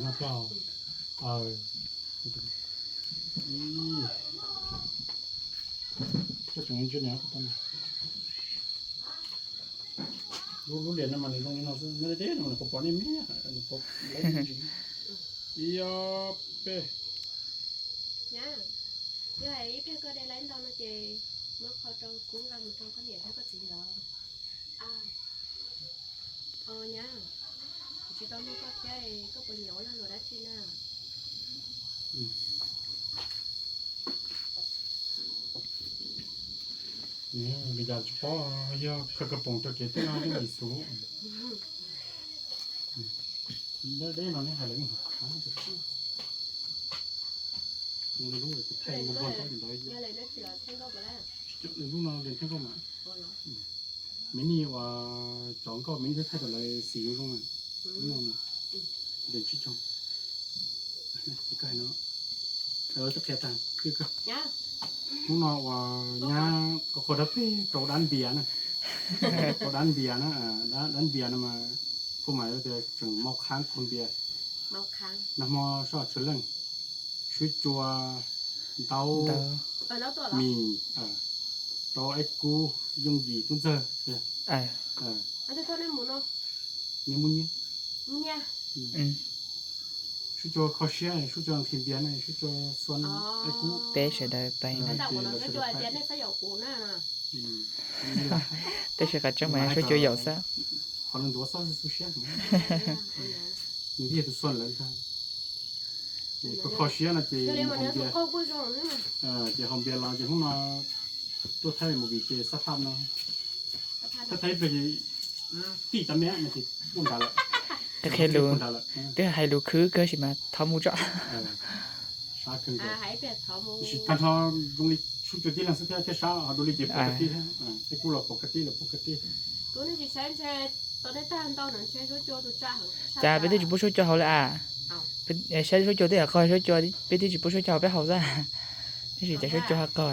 Noj plab. Ib, koj tseem ntsia niam. Lub, lub liam no mas nws zoo li no xwb, nyob deb deb no mas nws qhuav pom nej me, nws qhuav laib me ntsis. Ib ob peb. Nyab, yog hais ib pliag koj de laib ntau no ces muab qho rau kuv nqa mus rau koj niam thiab koj txiv nkawd. Nyab, kuv tsis tau nug koj thiab, koj puas nyiam ua lag luam dab tsi na? Li cas tsis paub, yog khaws kawg poom rau kev tej no yeej yim xus. Deb deb no neb hais los yeej haum khab. Lub kuv thaij npog npog ntawd ces ntawd. Lub no de thaij nkauj mas. Me nij uas cov nkauj me nij thaij tau lawv xim zoo zoo. Lub no de tsib caug. Koj hais no, lawv twb qhia tag. Hnub no uas nyab koj qhua dab peg rau dab npias na. Rau dab npias na, dab npias no mas phua mas tias tseem mau khab qaug npias. Nag hmo soj tshwm leej, swb cua, ntaub, mis, rau aib kub, yooj yim tub ntxawg. Nyiaj, swb cua kho siab, swb cua nqhis npias na, swb cua xuan aib kub. Peb sawv daws pais na. Tab sis qhov tseeb mas swb cua yaum xwb. Qhov nws ntuav xob xu siab. Nws thiaj tus xuan lawv ntag. Kho siab no ces, ces haus npias los ces hnub no tuaj thaij movie ces xab phaj no. Thaij thaij ib pliag ces tij cov me no ces puag nrad lawm. Qhia lus, twb hais lus khwv kawg sis mas thov mus tso. Sab kawg nkaus. Tab sis tag nrho zoo li swb cua tib leeg xwb thiab, thiab sab ho dua li ces pom kwv tij thiab. Tej kub los pom kwv tij los pom kwv tij. Cas peb twb tsis pub swb cua haus li a? Saib swb cua twb yam qog, swb cua peb twb tsis pub swb cua haus xwb. Tab sis cas swb cua ha qog.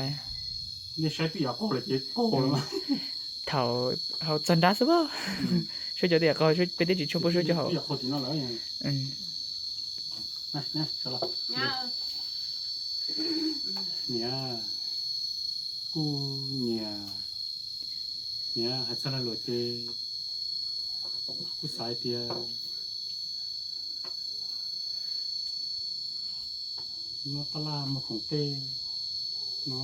Nej saib twb yam qog lawm ces qog lawm. Thaum haus txog nrab xwb, swb cua twb yam qog, peb twb tsis tshua pub swb cua haus. Niam, kuj niam, niam hais txog lag luam ces kuj xav hais tias muab tab laj muag khoom tej no,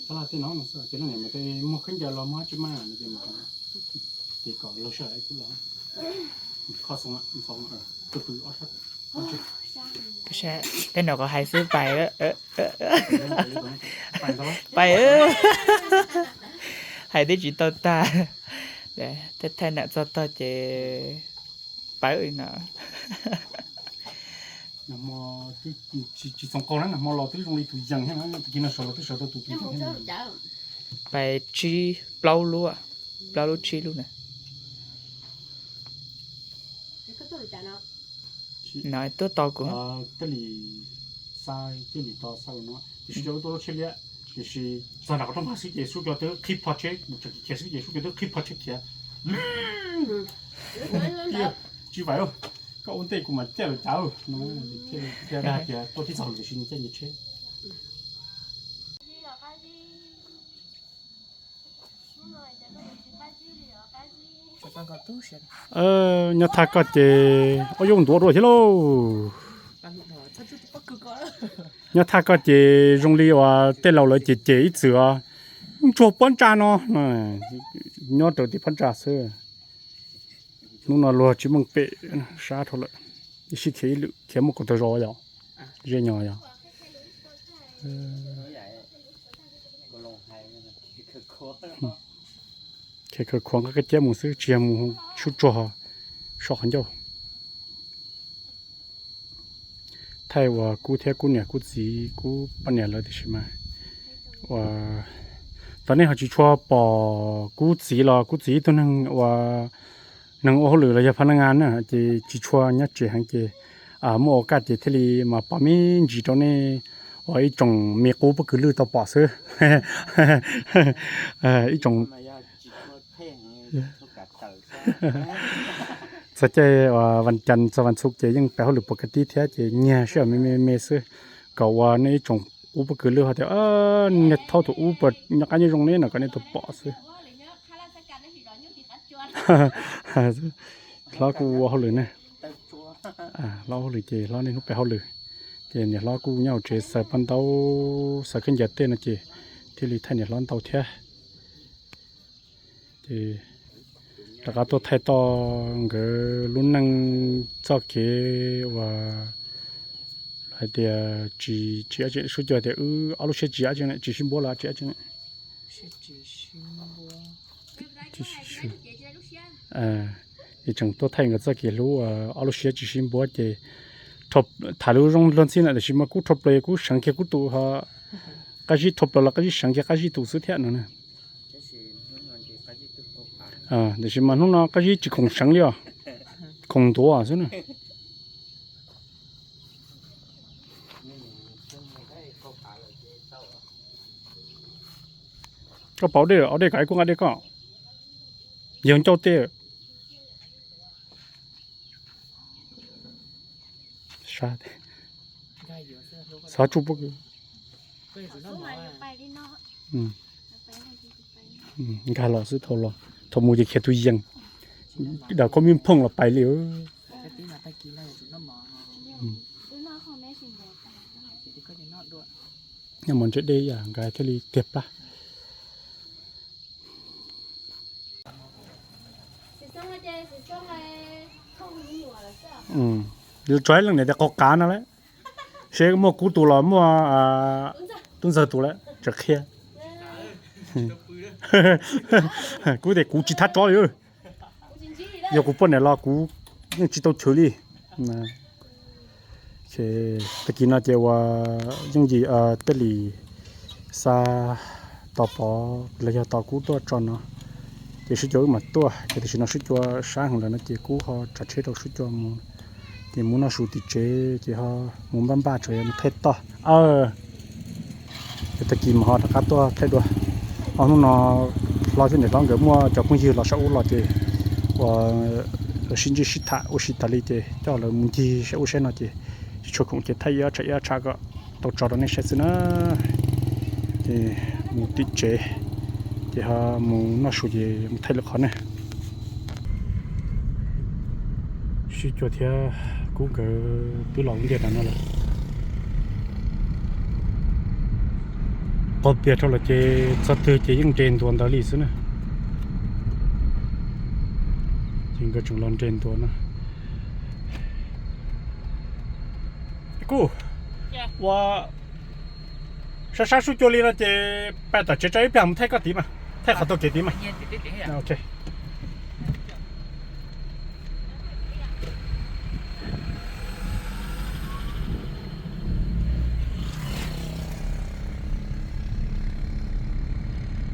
tab laj tej no no xwb ces leej niam mas tej muag khaub ncaws los muag tsis maj no ces mas, ces kom laug sawv daws kuj los kho xoov, xoov, tus tus ob sab. Tej no qhov hais xwb pais, pais, hais twb tsis tau tag. Thaij nam txog tog ces pawv no. Tsis txhoov qaug na, nag hmo los twb zoo li tus yees thiab na, tag kis no sawv los twb sawv tau tus tus yees thiab. Pais tsib plaub lub, plaub lub tsib lub na. No tuaj tos kuv. Thiaj li xa, thiaj li tos xa no, tiam sis cov lub tuaj lub tsheb liab, tiam sis txog nram qhov rooj vag xwb ces swb cua twb qhib plho tsheb, mus tseem khiav xwb ces swb cua twb qhib plho tsheb khiav. Tsis vaim, koj ua ntej kuv mam caij los cav. Thiaj li dag tias tuaj tib txog lawm tiam sis nws caij nyias tsheb. Nyob thaj koj ces ua yuj ntuav dua thiab lauj. Nyob thaj koj ces zoo li uas tej laus lawv ces cem ib txwm os, ntsuag pob ntsa no, nyob raws tim pob ntsa xwb. Hnub no luag tsis meej pem, sab dhau lawm. Ib sij khiav ib lwm khiav muaj kaum tawg zos yom, ze nyos yom. Khiav khawv khuav nqa kab ciab mus xwb tsis yog mus sub tsuag so qhov ncauj. Thaij uas Kub thiab Kub niam Kub txiv Kub poj niam lawv tiam sis mas uas tam nej ho tsis tshua pom Kub txiv los Kub txiv ib tug neeg uas neeg ua hauj lwm los yog phab naj ngas na ces tsis tshua nyob tsev heev ces muaj ua kaj ces thiaj li mas pom me ntsis rau nej uas ib tsoom me qub pob kws lwj tau pom xwb. Ib tsoom, ib tsoom Txog caij uas vas cas txog vas xuv ces yeej pais hauj lwm pov ka tib thiab ces nyiag sij hawm me me me xwb, kom uas nej ib tsoom qub pob kws lwj ho tias, niag thaub tus ub puas nyob qab nyob zoo ne no kom nej tau pom xwb. Hlob kuj ua hauj lwm ne. Hlob ua hauj lwm ces hlob niaj hnub pais hauj lwm, ces niam hlob kuj nyob hauv tsev xaws paj ntaub xaws khaub ncaws tej no ces thiaj li thaij niam hlob ntau thiab. Ces rov qab tuaj thaij toj nkawd lub neej txoj kev uas hais tias tsis, tsis, sub cuag tias wb ob lub siab tsis, tsis sib npuab los tsis, es tseem tuaj thaij nkawd txoj kev hlub ob lub siab tsis sib npuab ces tham lus zoo luag ntxhi na, tiam sis mas kuj rho plaws kuj seev kiag kuj tus ho, qab zib rho plaws los qab zib seev kiag qab zib tus xwb thiab no na. Tiam sis mas hnub no qab zib tsis khoom seev li os, khoom ntuav xwb na. Koj pauv dej, ua dej kom kuv nqa dej koj, yog ncauj tej. Xav tsuj pub nkag los xwb, thaum mus ces khiav tus yees, dam koj me phooj los pais li. Noj mov ntse dej yam nkag thiaj li tiag plab. Tso leej niam tias qau qav no lawm, seb muaj kuv tus los muaj tub ntxawg tus lawm tseem qhia. Kuv tias kuv tsis thab tsov li, yog kuv poj niam los kuv yeej tsis tau chwv li. Tag kis no ces uas yooj yim tej li xa tos pov los yog tos kub tuaj tso no, ces Sib Cua wb mam tuaj. Ces tam sim no Sib Cua sab heev lawm no ces kuv ho tsav tsheb rau Sib Cua mus, ces mus noj su tim tsev ces ho mus npaj npaj tsam yog mus thaij toj. Ces tag kis mas ho rov qab tuaj thaij dua. Ob hnub no hlob thiab niam hlob nkawd muaj cov phooj ywg los sab ub los ces uas lawv sib ntsib sib tham ua si tas li ces coj lawv mus ncig sab ub sab no ces tsis tshua khoom ces thaij ib ob tsam ib ob tsam kom tau tso rau nej saib xwb na. Ces mus tim tsev, ces ho mus noj su ces mus thaij lwm qhov ne. Sib Cua thiab Kub nkawd twb los ua ntej no lawm. Qhov pias rau lawm ces txog twg ces yeej nres ntuas ntawd li xwb na. Ces nkawd tseem los nres ntuas no. Kuj, ua sab sab Sib Cua li no ces pais tom tsev tso ib pliag mus thaij koj tid mas, thaij qhov taug kev tid mas.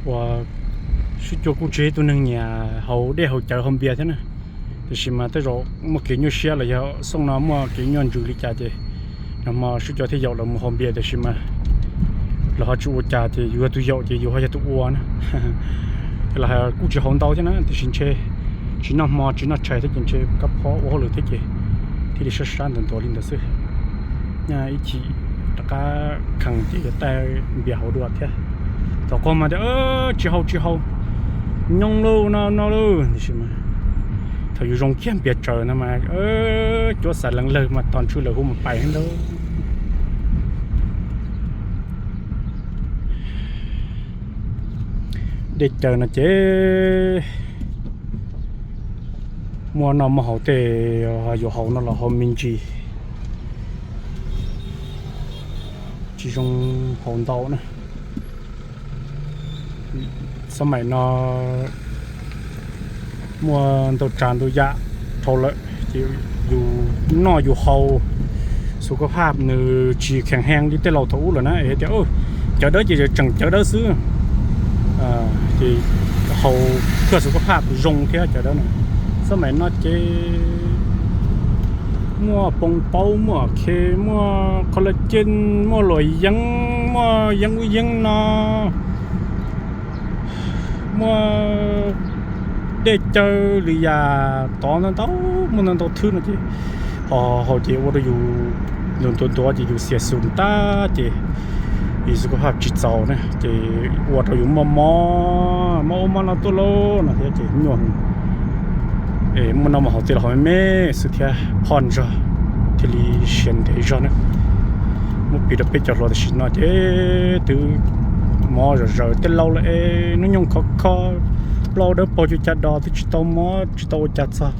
Ua, Sib Cua kuj tsis yog tus neeg nyiam haus dej haus cawv haus npias thiab na, tiam sis mas tej zaum muaj kev nyuaj siab los yog xyoo no muaj kev nyuaj ntsws li cas ces nag hmo Sib Cua thiaj yaum lawv mus haus npias, tiam sis mas lawv ho tsis ua cas ces yus yog tus yaum ces yus ho yog tus ua na. Ces lawv kuj tsis haus ntau thiab na, tiam sis ntshe tsis noj hmo tsis noj tshais thiab ces ntshe kab phob ua hauj lwm thiab ces thiaj li sab sab ntuas ntuas li ntawd xwb. Nyaj ib chim rov qab khees ces yuav taij npias haus dua thiab. Thaum qaug mas tias tsis haus tsis haus, nyooj lauj no no lauj, tiam sis mas thaum yus zoo kiag npias tsaws no mas cuab xav lees lawg mas tos ntswg lawm hu mus pais ntag. Dej cawv no ces muaj noj muaj haus tej yuav haus no los haus me ntsis, tsis zoo haus ntau na. Xab maim no muaj ntau tsav ntau yam dhau lawm ces yus noj yus haus xus koj phaj nws tsis kheem heev li tej laus thaum ub lawm na, es tias cawv dawb ces tseem cawv dawb xwb, ces haus koj xus koj phaj zoo thiab cawv dawb no. Xab maim no ces muaj poo paub, muaj khe, muaj collagen, muaj luam yeeb, muaj yeeb ub yeeb no, muaj dej cawv lwm yam tov ntau ntau muaj ntau ntau thwb no ces ho haus ces ua rau yus ntuav ntuav ces yus xiam xum tag ces yus xwb kuj haj tsis txaus na ces ua rau yus muaj mob, mob ub mob no tuaj lauj no thiab ces nyuaj. Es muaj noj muaj haus tej los haus me me xwb thiab phoj zog thiaj li siav ntev zog na. Muab piv rau peb cov hluas tam sim no ces twb mob zom zaws tej laus lawm es hnub nyoog khov kho, plaub dawb paug cuag cas dos twb tsis tau mob tsis tau ua cas txog.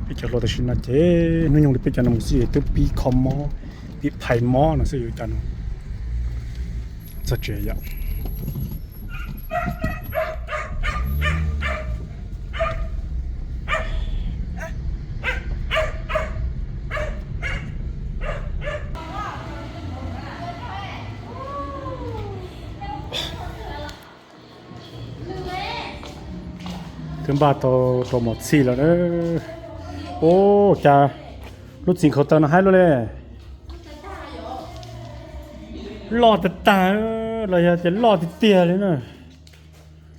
Peb cov hluas tam sim no ces hnub nyoog li peb cov no mus xwb es twb pib kho mob, pib phais mob no xwb yuav cas no. Txog tsev yom. Twb npaj tau rau mos txhij lawm na. Ub, cas lub txiv nkhaus taw no haib luaj li. Loj tag tag los yog tias loj tiag tiag li na.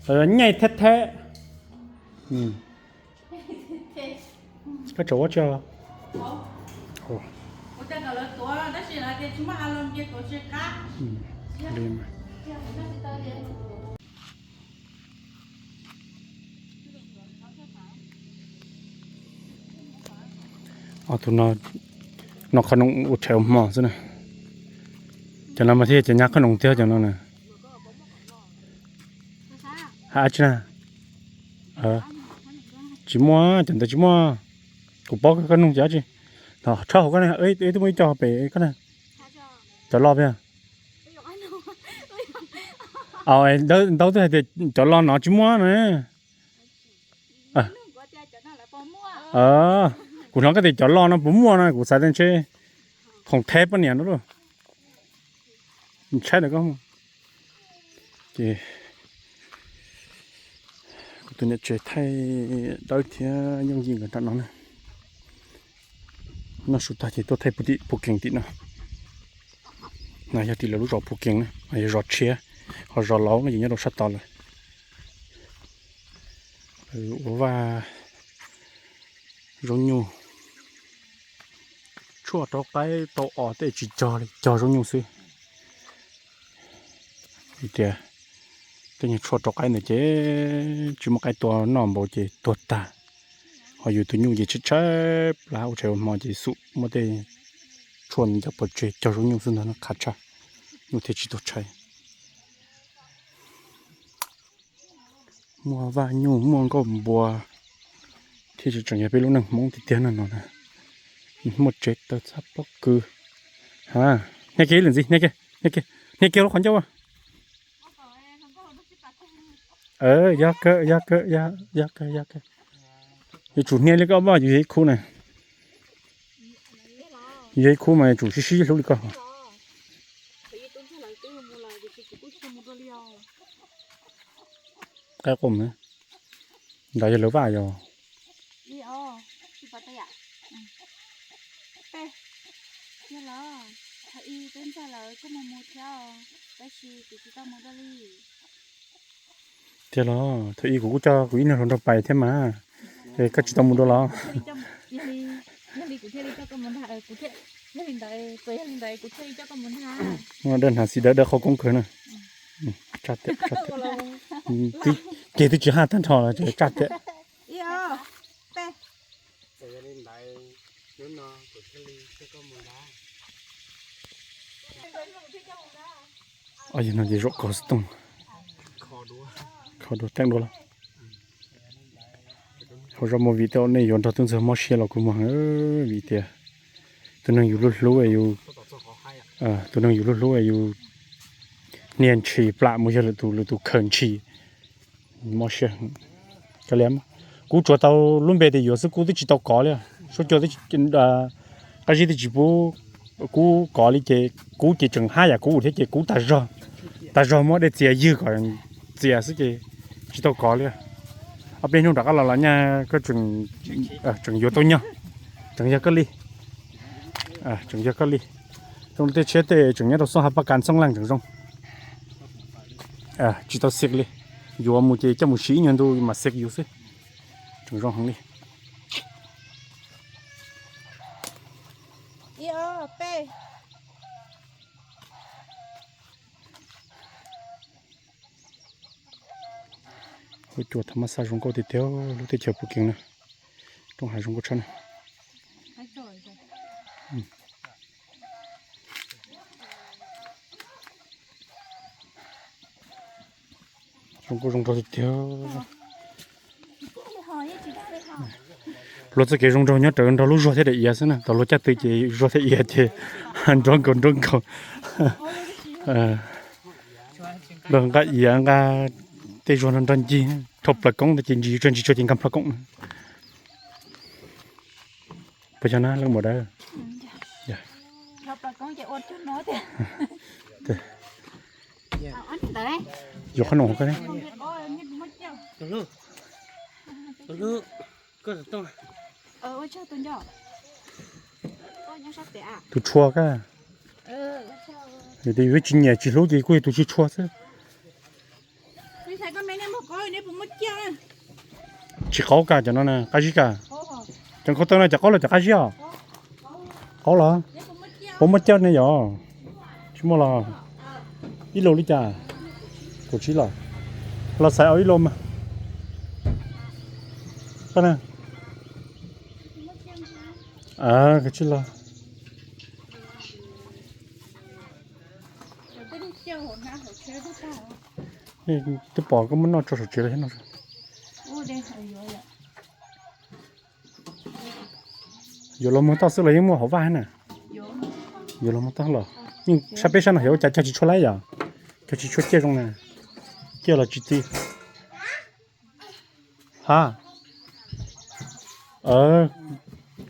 Los yog nyaij thab thab. Koj tseem ua tsi? Tus no noj qhob noom ua tshais ua hmo xwb na. Cov no mas thiaj cov nyab qhob noom tiag cov no na. Hais tsi na? Tsis muaj, cov ntawd tsis muaj. Kuv paub koj nug ces tsi. Tshawb hauv koj ne, twb muaj ib co pem koj na. Cov loj pia. Ntawd twb hais tias cov loj no tsis muaj na. Kuv hnov koj tias cov loj no puas muaj no kuv xav tias ntshe khoom theb poj niam no lauj. Tshaib ntawm koj. Ces kuv tus niam tsev thaij dawb thiab yooj yim nkawd nram no na. Noj su tag ces tuaj thaij puag tim puag kees tim no. No yog tim lawv lub zos puag kees na, yog zos tshiab, ho zos laus no ces nyob rau sab tod lawm. Ua vaj zoo nyuj, tshuaj rau qaib tau os tej tsis cog li, cog zoo nyuj xwb. Vim tias tej nyuag tshuaj rau qaib ntawd ces tsis muaj qaib tua noj npaum ces tuag tag. Ho yus tus nyuj ces tshaib tshaib plab ua tshais ua hmo ces xum muab tej tshuaj ncaj pov tseg cog zoo nyuj xwb ntag no qhav tshaj, nyuj thiaj tsis tuag tshaib. Muaj vaj nyuj muaj nkauj npua, thiaj tsis tseem yog peb lub neej Hmoob tiag tiag no no na. Muaj tsev taw txhab pob kws. Hnia kiag ib lwm ntxiv, hnia kiag, hnia kiag, hnia kiag lub qhov ncauj. Yog kawg, yog kawg, yog kawg, yog kawg. Yuav tsum hnia li koj mas yus yog ib khub na. Yus yog ib khub mas yuav tsum sib sib hlub li koj. Qaib qus ntawd yog lawv vaj yog. Tiag los thaum ub kuv kuj coj kuv ib niag hluas nraug pais thiab mas, es koj tsis tau mus dua los? Dawb hnav xis dawb dawb qhov koob kawg na. Tsaj tiag, tsaj tiag. Ces twb tsis haj tag nrho los tsaj tiag. Yog no ces zaum kaug xov tooj, kho dua teeb dua los. Hauv zos Muas Vim tej nej yuav nrog tub ntxawg mob siab los kuj muaj heev, vim tias tus neeg yus hlub hlub, tus neeg yus hlub hlub yus niag ntshis plam mus yog lwm tus, lwm tus khaws ntshis, mob siab. Kuv tsuas tau lub npe tias yuav xwb, kuv twb tsis tau kov li. Suab cua, qab zib twb tsis pub kuv kov li ces kuv ces tseem haj yam kuv thiab ces kuv tas zog, tas zog muab dej txias ywg kom txias xwb ces tsis tau kov li. Ob peb hnub rov qab los los nyaj koj tseem yuav tau nyob, tseem yog koj li, tseem yog koj li. Tej tshiab tej tseem nyob rau xooj hav paj kas xooj leej tseem zoo. Tsis tau xiv li, yuav mus ces coj mus siv ib nyuag ntu mas xiv yus xwb. Tseem zoo heev li. Ib ob peb. Ua cua thaum mab xa zoo nkauj tiag tiag, lub teb chaws Phuv Kees na, roob hav zoo nkauj tshaj na. Zoo nkauj zoo nraug tiag tiag. Luag txoj kev zoo nraug nyob rawv nrog lub zuag thiab daim iav xwb na, tau luag caj tw ces zuag thiab iav ces nrov nkaus nrov nkaus. Luag nqa iav nqa tej zuag no nrog ncig, dhau plaws koob ces ntsis tshuaj ntsis tshuaj ces nqa plho koob na. Puas yog na leej muam dawb? Yuav qhob noom ko ne. Tus tshua ka. Yus tsis nyiam tsis hlub ces kuj yog tus tsis tshua xwb. Tsis qaub ka cov no na, qab zib ka. Cov nkauj tawb no cov qaub los cov qab zib os? Qaub los? Puas muaj cawj ne yom? Tsis muaj los? Ib lus li cas? Kaum tsib los? Los xaiv ib lus mas. Kaum tsib los. Twb pom koj muab noj tso saum tsev lawm thiab no. Yuav los muag toj xwb los yeej muaj hauv vaj thiab na. Yuav los muag toj los yeej sab peb sab no xyov ua cas cog tsis tshua laib yom. Cog tsis tshua ciaj zoo na. Ciaj los tsis ti. Ha.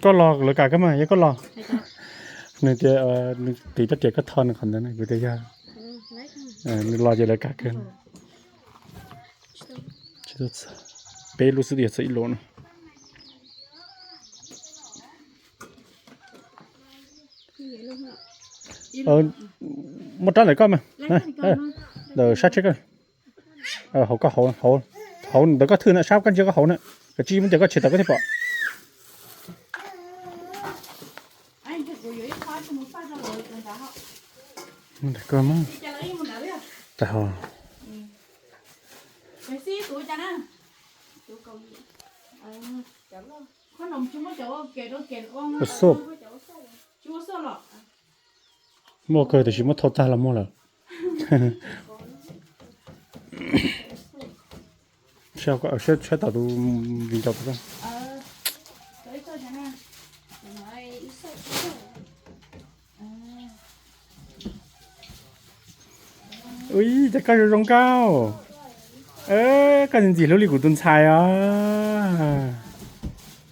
Koj los lawv kam koj mas yog koj los. Nws tias nws qiv rab riam koj tho nws qhov ntawd na, kuv tias yog. Nws los ces lawv kam kawg. Peb lub xwb yog txog ib lus no. Muaj rab ntawm koj mas. Ntawm sab tsheb koj. Hauv koj hauv, hauv ntawm koj thwj na, sab koj ntsia koj hauv na. Kav tsij muab cov koj tshem tawm koj thiaj pom. Ntawm koj mas. Tag ho. Ua xoj. Muaj kawg tiam sis muab thau tag los muag lawm. Saib tom tus viv ncaus. Ui, cas koj zoo zoo nkauj. Koj ntxim ntxim hlub li kuv tus ntxhais os.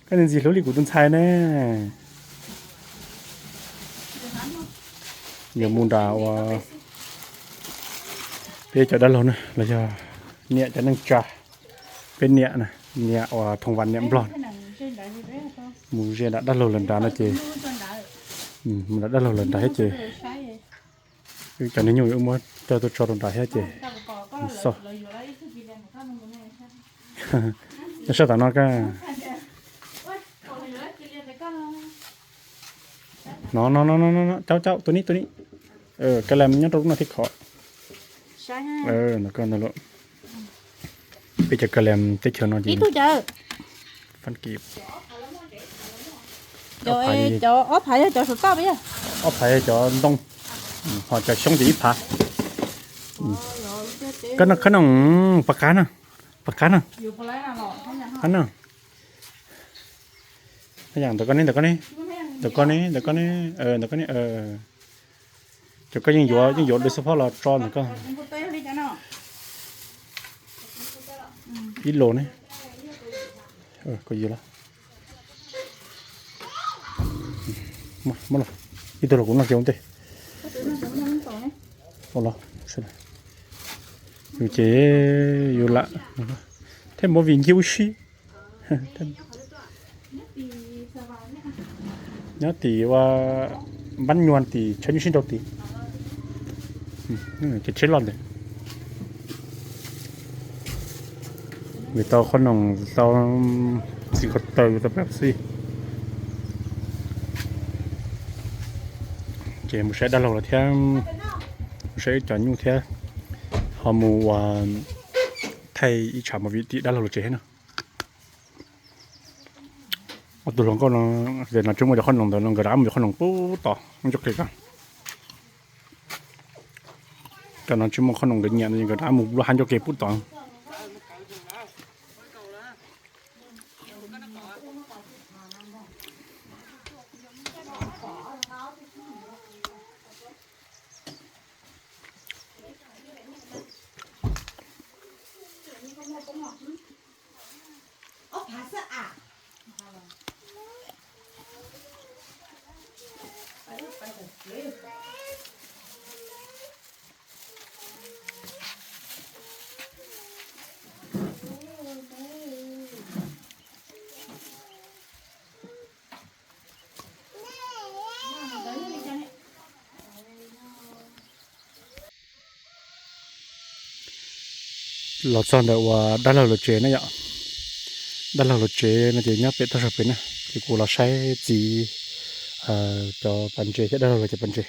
Koj ntxim ntxim hlub li kuv tus ntxhais ne. Yuav mus nram ua peb cov dab laug na los yog niam cov neej tsa, peb niam na, niam uas Thoom Vas niam Nplog na, mus ze nram dab laug lawv nrad no ces, mus nram dab laug lawv nrad thiab ces, cov niag nyuj yuav muab coj tuaj tso rau nrad thiab ces, mus xauj. Nyob sab tom no koj. No no no no, caub caub, tus ni tus ni. Ka las nyob rau lub no thiab khov. Ntawm koj ntawd lauj. Peb cov ka las teb chaws no ces, cov ob phav yog cov saum toj, ob phav yog cov ntoo, ho cov xyoob ces ib phav. Koj no, koj no, pas qab no, pas qab no. Qab no. Ntawm koj ne, ntawm koj ne, ntawm koj ne, ntawm koj ne, ntawm koj ne. Cov koj yeej yuav, yeej yuav lwm xub phob los tso ntawm koj. Ib los ne, koj yuav los. Ib tug los kuv noj kiag ua ntej. Yus ces yus lam thiaj muab vim ncig ua si. Nyob tim ua npab nyuag tim tsheb nyuj sib nrau tid. Ces tsheb loj ntawd. Vim tau qhob noom tau ntxiv ko taw tau pab xwb. Ces mus saib dab laug lawm thiab, mus saib ib cov nyuj thiab, ho mus ua thaij ib tshav movie tim dab laug lawv tsev thiab no. Ob tug hluas nkauj no, no tsis muaj cov qhob noom ntawd no nkawd rov qab mus yuav qhob noom pub tom ncauj ke ko. Cov no tsis muaj qhob noom nkawd nyiam no nkawd rov qab mus lub hab ncauj ke pub tom. Los txog ntawm uas dab laug lawv tsev na yom. Dab laug lawv tsev no ces nyob pem toj zog pem na, ces kuv los saib txiv cov pas ntses thiab dab laug lawv cov pas ntses.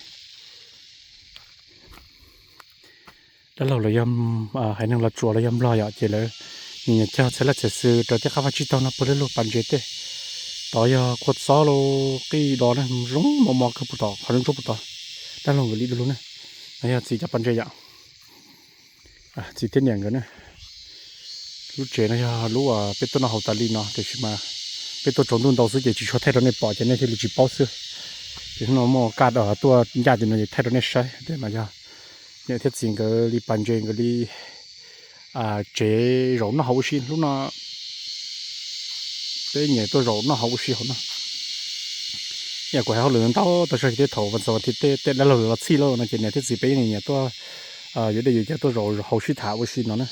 Dab laug lawv yog haiv neeg Los Tsuas los yog Nplog yom, ces lawv nyiam cog txhia laj txhia xwm raws tej qab vaj tsib taug no puag lub lug pas ntses tej. Tod yog kua txob los qij do na, zoo mos mos kawg puag tom qhov ntsuab puag tod. Dab laug nkawd li du lug na. No yog txiv cov pas ntses yom. Txiv thiab niam nkawd na. Lub tsev no yog lub uas peb tuaj noj haus tas li no tiam sis mas peb tuaj tsaus ntuj ntau xwb ces tsis tshua thaij rau nej pom ces nej thiaj li tsis paub xwb. Ces hnub no muaj kaj tuaj ncaj ces no ces thaij rau nej saib tias no yog niam thiab txiv nkawd li pas ntses nkawd li tsev zaum noj haus ua si hnub no. Peb nyiam tuaj zaum noj haus ua si hauv no. Yam kuv hais hauj lwm ntau tau zog ces tej thaum vas xaum vas thiv tej dab laug lawv los txhij lauj no ces niam thiab txiv peb yeej nyiam tuaj yuav dej yuav cawv tuaj zaum haus sib tham ua si no na.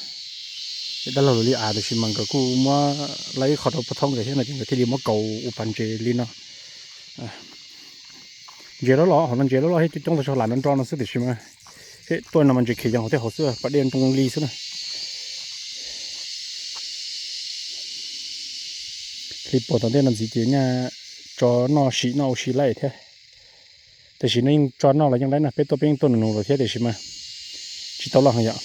Ces dab laug lawv li av tiam sis mas nkawd kuj muab lab ib qho rau pov thoob nkawd thiab no ces nkawd thiaj li muab kaus ua pas ntses li no. Ntses loj loj hauv no, ntses loj loj thiab coob coob tau zog lam nrov nrov no xwb tiam sis mas tuaj no mas ntses khiav yees hauv tej hauv xwb, pas dej nroo li xwb na. Hli puas tom ntej no ntxiv ces nyaj tso noj sim noj ua si laij thiab. Tiam sis no yeej tso noj los yeej laib na, peb tuaj peb yeej tuaj nus nus lawm thiab tiam sis mas tsis tau loj heev yom.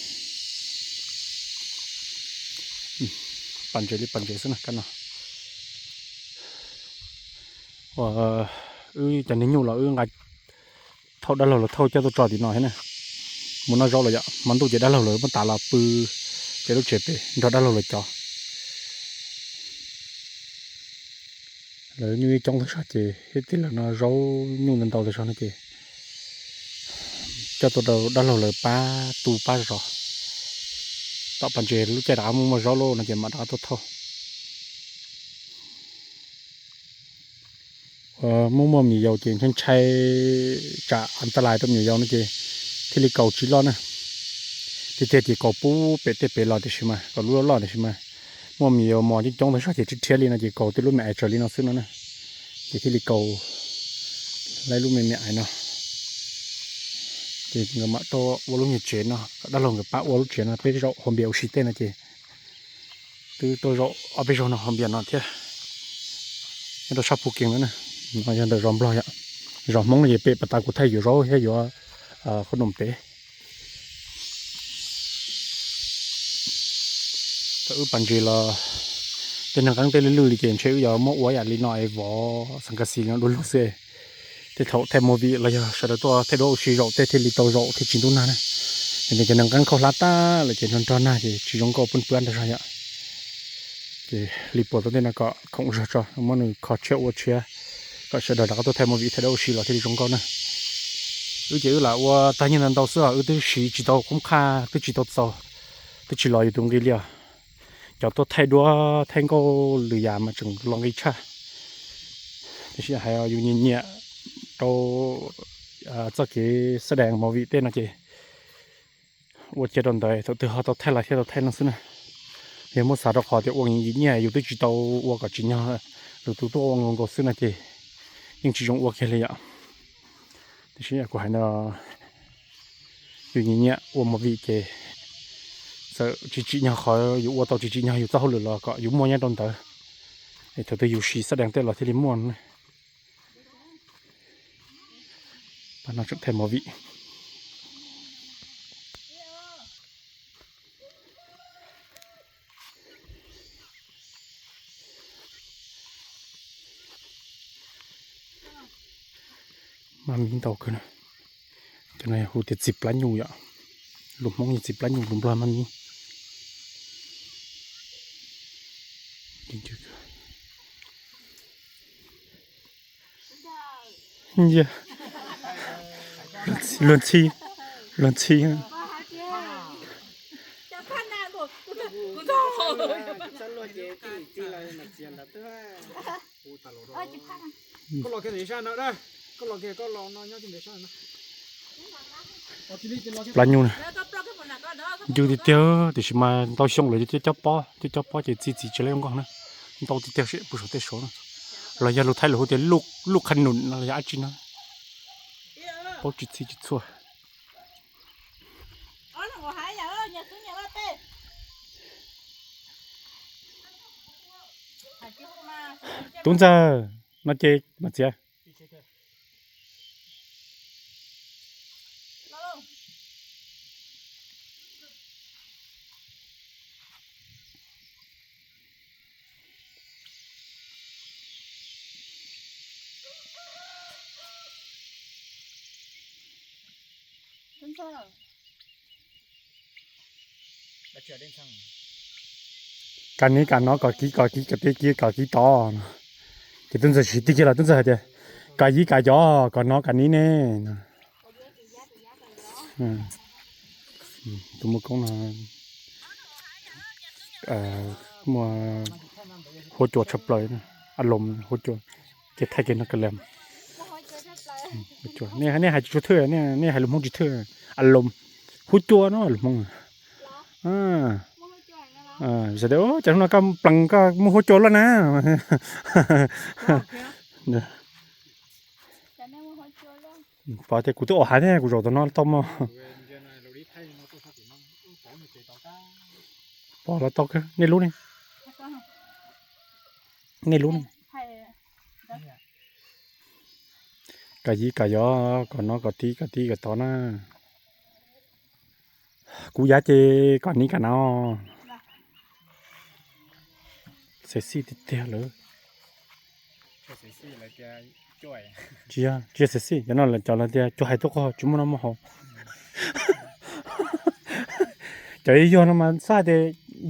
Pas ntses li pas ntses xwb na kab no. Ua wb cov niag nyuj los wb nqa thauj dab laug lawv thauj coj tuaj tso tim no thiab na. Mus noj zaub los yom, hmo ntuj ces dab laug lawv muab tav los pw pem lub tsev pem nrog dab laug lawv cov. Lawv nyuj ib coob tag zog ces thiab tej lawm no zaub nyuj ntau ntau tag zog no ces coj tuaj rau dab laug lawv pab tu pab zov. Tom pas ntses lub caij rov qab muaj muaj zaub lawm no ces mam rov qab tuaj thauj. Muaj muaj me nyuam yaus ces ntshai ntshai tsam an ta lais rau me nyuam yaus no ces thiaj li kaus tsis loj na. Tiag tiag ces kaus pub pem tej pem los tiam sis mas kaus lub loj loj tiam sis mas muaj me nyuam yaus mos coob coob tag zog ces rhiab rhiab li no ces kaus tej lub me ais tsawg li no xwb no na. Ces thiaj li kaus lawv lub me me ais no. Ces nkawd mam tuaj ua lub nyuag tsev no kom dab laug nkawd pab ua lub tsev no peb zaum haus npias ua si tej no ces twb tuaj zaum ob peb zaug no haus npias no thiab. Nyob rau sab Phu Kees no na, no yog ntawm zos Nplog yom. Zos Hmoob no ces pem pas tas kuv thaij yuav zaub thiab yuav qhob noom pem. Thaum wb pas ntses los tej neeg qeeb tej lwj lwj li ces ntshe wb yuav muab ua yam li no es vov xas kas xis li no du lug xwb. Tej thaum thaij movie los yog sawv daws tuaj thaij duab ua si zaum tej thiaj li tau zaum thiaj tsis ntub nag na. Ces cov neeg qeeb khaub hlab tag lawm ces nrog nrog nag ces tsis zoo nkauj pub pwab ntag zog yom. Ces li puas tau ntej no kom khoom zog tso muab nws kho tshiab ua tshiab kom sawv daws rov qab tuaj thaij movie thaij duab ua si los thiaj li zoo nkauj na. Wb ces wb lam ua tag nyiaj ntau ntau xwb os, wb twb siv tsis tau qoob qhaj twb tsis tau txaus, twb tsis los yus tus nqi li os. Cov tuaj thaij duab thaij nkauj lwm yam mas tseem los nqi tshaj. Tiam sis hais yus nyiam nyiam rau txoj kev xab dees movie tej no ces ua cia rau ntawd thaum twg ho tau thaij los thiaj tau thaij no xwb na. Yog muab xav rau qhov tias ua nyiam nyiam yus twb tsis tau ua kom tsim nyog, lwm tus tuaj ua nkaus nkaus xwb no ces yeej tsis zoo ua kiag li yom. Tiam sis kuv hais no, yus nyiam nyiam ua movie ces txawm tsis tsim nyog qhov yus ua tau tsis tsim nyog yus txoj hauj lwm los kom yus muaj nyob rau ntawd, es thaum twg yus siv xab dees tej los thiaj li muaj. Pab no tseem them movie. Maj mib ntau kawg na. Cov no hu tias txiv plab nyuj yom. Lus Hmoob yog txiv plab nyuj, lus Nplog maj mib. Luag ntxhi, luag ntxhi. Plab nyuj na. Yus tiag tiag, tiam sis mas ntau xyoo lawm cov cob pob, cov cob pob ces txi txiv tsis lab zoo nkauj na. Ntau tiag tiag, pw saum tej saud na. Los yog lus Thaib lus hu tias luj qha num no los yog dab tsi no. Paub tsis txhij tsis txhua. Tub ntxawg, no ces mam txiav. Kam niv kam no, kom kiv kom kiv, kom kiv kiv kom kiv tod. Ces tub ntxawg siv tig kiag los tub ntxawg hais tias, kam yiv kam yov, kom no kam niv ne. Tus muaj koob no muaj huab cua tshaj plaws, a loos huab cua, ces thaij kiag no ka lees. Nej hais tsis tshua thwj, nej hais lus Hmoob tsis thwj, a loos, huab cua no lus Hmoob. Cas hnub no koj plees koj muaj huab cua luaj na. Pom tias kuv twb ua hais thiab kuv zaum tau no tau mog. Pom los tau kawg, nej lub ne. Nej lub ne. Kam yiv kam yov, kom no kom tib kom tib kom tod na. Kuv yav ces kom niv kam no. Xev xij tiag tiag lawm. Tsis yog, tsis yog xev xij, cov no lawv cov lawv tias cuag hais tuaj qog tsis muaj noj muaj haus. Cov yog no mas xav tias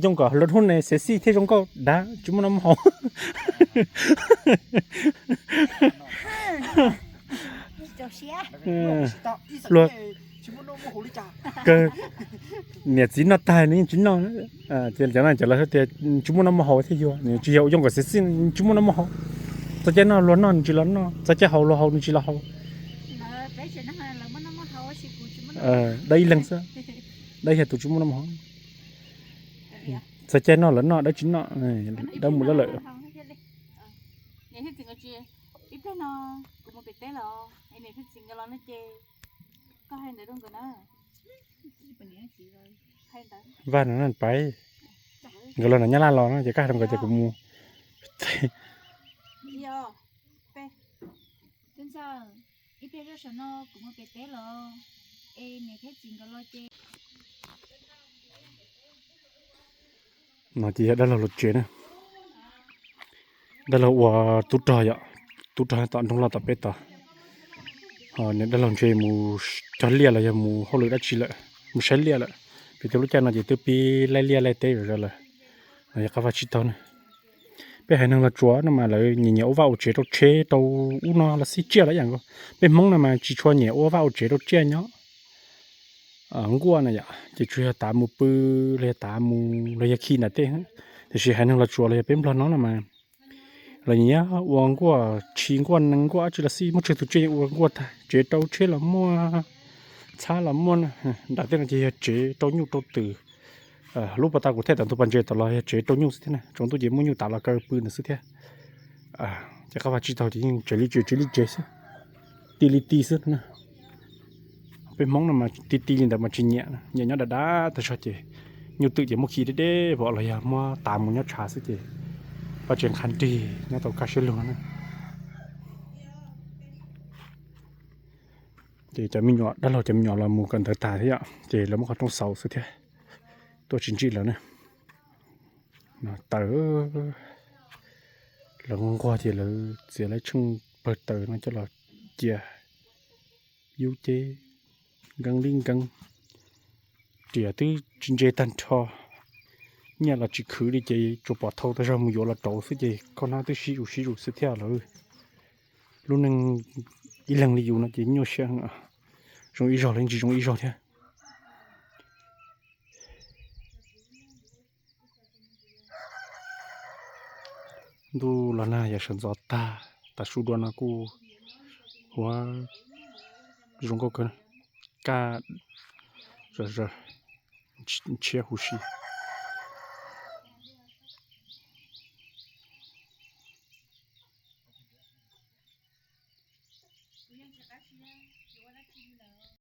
yoo kom lawv hnub ne xev xij thiab zoo nkauj dav tsis muaj noj muaj haus. Luag kawg, niam txiv noj tag nws yeej tsis noj. Cov no cov lawv tias tsis muaj noj muaj haus thiaj yog, nws tsis yog yoo kom xev xij, tsis muaj noj muaj haus. Txog caij noj luag noj nws tsis los noj, txog caij haus luag haus nws tsis los haus. Dawb ib leeg xwb, dawb yog tus tsis muaj noj muaj haus. Txog caij noj lawv noj, dawb tsis noj, dawb mus dawb lawm. Vaj no pais, nkawd los nram Nyab Laj los no ces koj hais rau nkawd tias kuv mus. No ces yog dab laug lub tsev na. Dab laug ua tub rog yom, tub rog tom nroog loj tom peb tod. Ho niam dab laug ntshe mus cog liaj los yog mus hauj lwm dab tsi lawm, mus saib liaj lawm. Peb tej lub caij no ces twb pib laij liaj laij teb zom zaws lawm. No yog qab vaj tsib taug na. Peb haiv neeg Los Tsuas no mas lawv nyiam nyiam ua vaj ua tsev rau tsheb rau ub no los xij tsiaj los ib yam nkaus. Peb Hmoob no mas tsis tshua nyiam ua vaj ua tsev rau tsiaj nyob nkuaj na yom, ces tsuas yog tav mus pw los yog tav mus los yog khi nram tej. Tiam sis haiv neeg Los Tsuas los yog peb Nplog no no mas los nyiam ua nkuaj tshis nkuaj nees nkuaj dab tsi los xij, muaj tsawg tus tsiaj yeej ua nkuaj tag, tsev rau tsheb los muaj, txhab los muaj, nram tej no ces yog tsev rau nyuj rau twm. Lub pas tas kuv thaij tom ntug pas ntses tom los yog tsev rau nyuj xwb thiab na, tsaus ntuj ces muaj nyuj tav los kaw pw ntawd xwb thiab. Ces qab vaj tsib taug ces yeej tsev li tsev, tsev li tsev xwb, ti li ti xwb na. Peb Hmoob no mas ti ti li ntawd mas tsis nyiam, nyiam nyob dav dav tag zog ces nyuj twm ces muab khi deb deb vim los yog muab tav mus nyob tshav xwb ces vaj tsev qha nrig nyob tau kaj siab lug no na. Ces cov me nyuam dab laug cov me nyuam los mus kawm ntawv tas thiab yom, ces lawv muab qhov rooj xauv xwb thiab, tuaj tsis ntsib lawv ne. Taws, lawv nquag nquag ces lawv txiav lawv tsheej pawg taws no coj los cia, yub ceb nkeeb li nkeeb, riam twb tsis ntse tag nrho, nyiaj los tsis khwv li ces tsuas pom thau tag zog mus yuav los rauv xwb ces khaub hnab twb sib zus sib zus xwb thiab lawm. Lub neej ib leeg li yus no ces nyuaj siab, zoo ib zaug los tsis zoo ib zaug thiab. Ntuj los nag yog sawv ntxov tag, tav su dua no kuj ua zoo nkauj kawg, kaj zom zaws, ntshiab huv si.